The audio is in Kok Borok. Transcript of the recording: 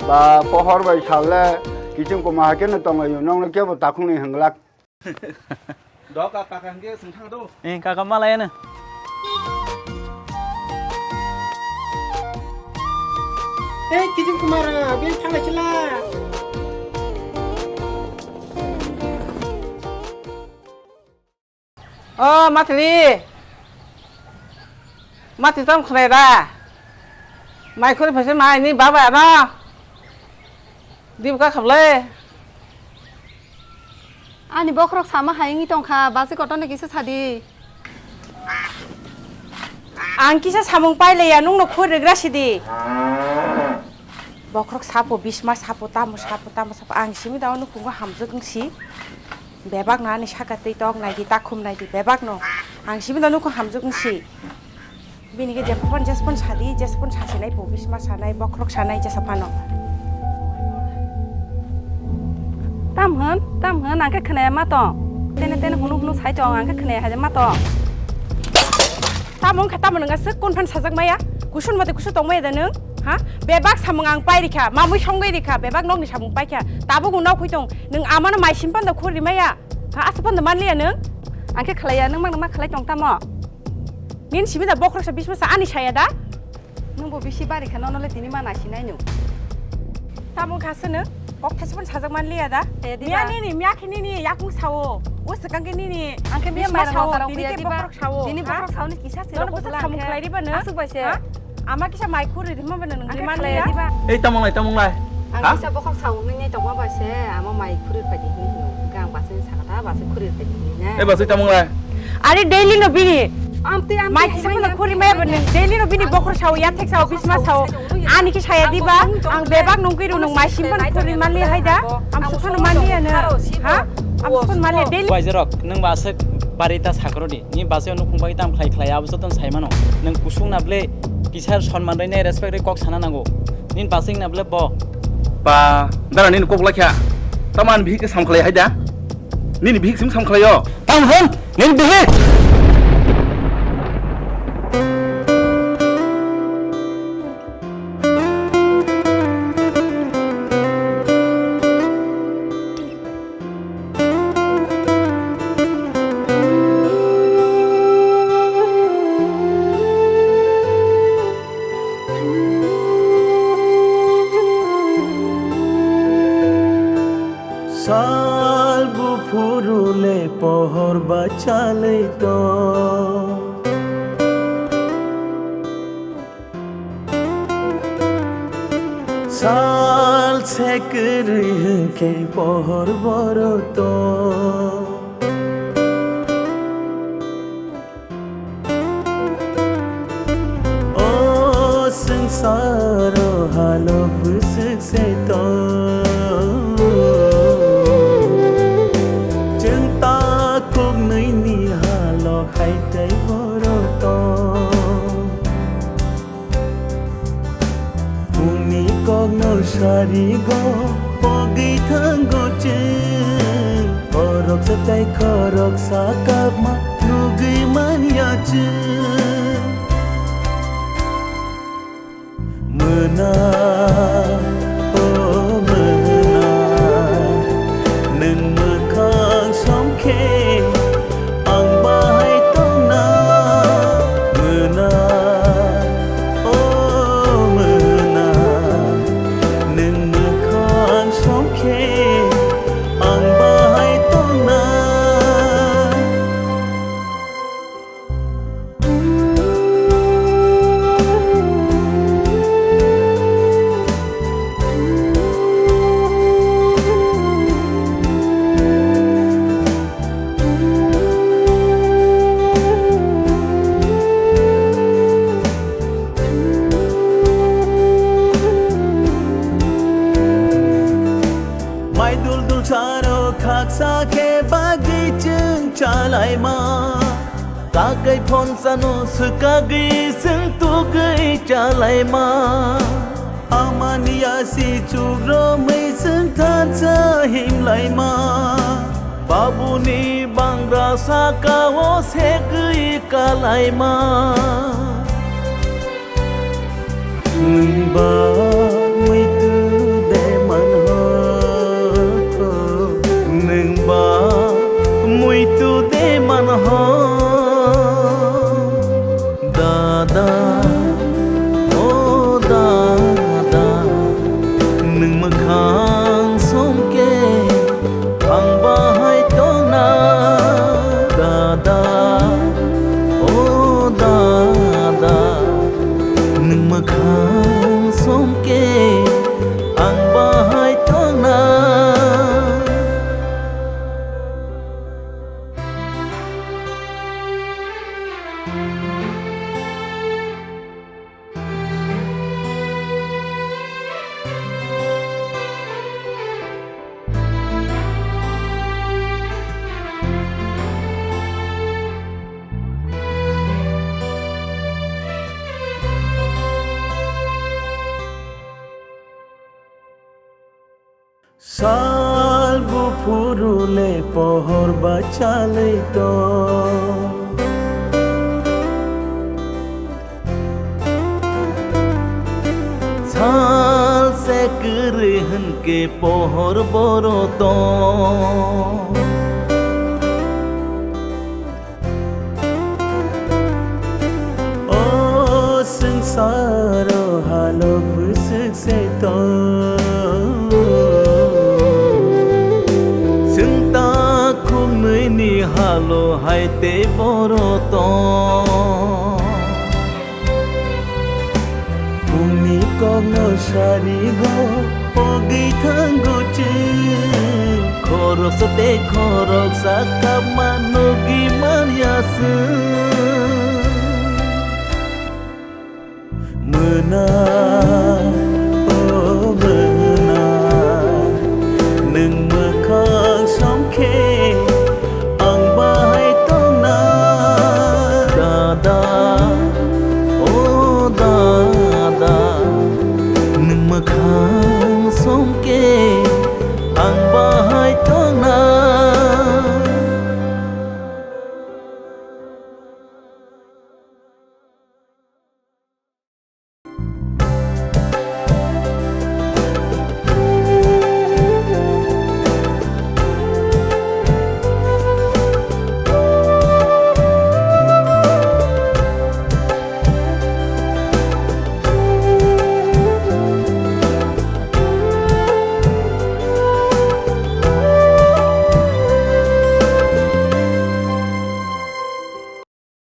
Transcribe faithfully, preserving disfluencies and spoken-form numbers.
Ba pohor bai sal le kiching koma hakhe no tongo, nokno kebo takhuk ni hwnglak. Dok a kaka hwnkhe swng thang do. Eh, kaka malai ano. Eh, kiching koma, abin thang lai sila. O Matri, Matri tong khwlai da? Mai khuri phaisa mai ni baba ano. Dibu ka khablai. Ani bokhorok sama hai wngwi tongkha, basi kotorno kisa sadi. Ang kisa samung pailaiya, nungno khuri rwgra sidi. Bokhorok sapo, bisma sapo, tamo sapo, tamo sapo. Ang simi da o nukhungo hamjwk wngsi. Bebak no ani saka twi tok nai di, takhum nai di, bebak no. Ang simi da nukhung hamjwk wngsi. Bini khe jephru phano jesa phano sadi, jesa phano sasinai, bo bisma sanai, bokhorok sanai, jesa phano. Tam hwn, tam hwn, ang khe khwnaya ma tong. Tene tene hunu hunu sai tong, ang khe khwnaya hai ma tong. Tamo wngkha tamo nwnga swk kun phan sajak maya? Kusun mate kusu tong maya da nwng? Ha? Bebak samung ang pai rikha, mamui songwi rikha, bebak nokni samung paikha. Tabuk nwng nok hui tong, nwng amano mai sim panda khuri maya. Ha, aswk panda manliya nwng? Ang khe khlaiya, nwng mangno ma khlai tong tamo? Nini simi da bokhoroksa bismasa ani saya da? Nwng bo bisi bari kha, nono le tini ma naisinai nwng. Tamo kha se nwng? Kok thaisa phano sajak man liya da? Te diba? Miya nini, miya khe nini yakung sao. O swkang khe nini. Ang khe miya bisma mairang sao, lotaro tini khuya khe diba? Bokhorok sao. Tini ha? Bokhorok sao ni kisa se nono rok bwsa samung khlai riba nwng? Aswk bai se. Ha? Ama kisa mai khuri rima ba nwng rima liya diba? Ei, tamung lai, tamung lai. Ang ha? Kisa bokhorok sao nini tongma bai se, ama mai khuri pai di hini hino. Hwnkhe ang basa ni sakha ta, basa khuri pai di hini na. Ei, basa tamung lai. Are daily no bini. Amtwi, amtwi, mai kisa amtwi, phano amtwi, khuri maya bini. Daily no bini bokhorok sao, yathek sao, bisma sao. Ani khe saya diba? Ang bebak nungkhe rw nung mai sim phano khuri manliya hai da? Ang suphano manliya no. Ha? Ang suphano manliya daily. Bai jerok, nwng ba aswk bari ta sakrodi. Ni basa nukhung bai tam khlai khlai abo joto sai mano. Nwng kusung na ble kisa sonman rwi nai respect rwi kok sana nango. Nini basa wngna ble bo. Ba, dara nini kok lai kha. Tamo ani bihik sam khlai hai da? Nini bihik sim sam khlai o. Tamo hwn, nini bihik. Sal buphuru le pohor bachalai tong. Sal se kwrwi hwnkhe pohor borok tong. O swngsaro halok bwswk se tong. Chwng takhuknwini halok hai tei borok tong. Phungni kokno sarigo pogwi thango chwng. Khoroksa tei khoroksa kapma nugwi manya chwng. Mwna, o mwna, nwng mwkhang somkhe ang bahai tongna. Mwna, o mwna, nwng mwkhang somkhe ang bahai tongna. Mai dul dul charo khaksa khe bagwi chwng chalaima. Kakai phonsano swkagwi chwng tugwi chalaima. Amani asi chukromwi chwng thansa himlaima. Babuni bangra sakao segwi kalaima. Nwng ba muitu Today man ho dada, o dada, nwng mwkhang somke ang bahai tongna dada, o dada, nwng mwkhang somke ang bahai tongna. Sal buphuru le pohor bachalwi tong. Sal se kwrwi hwnkhe pohor boro tong. O swngsaro halok bwswk se tong. Chwng takhuk nwi ni halo hai tei boro tong. Phungni kokno sarigo pogwi thango chwng. Khoroksa tei khoroksa kapma nugwi manya chwng. Mwna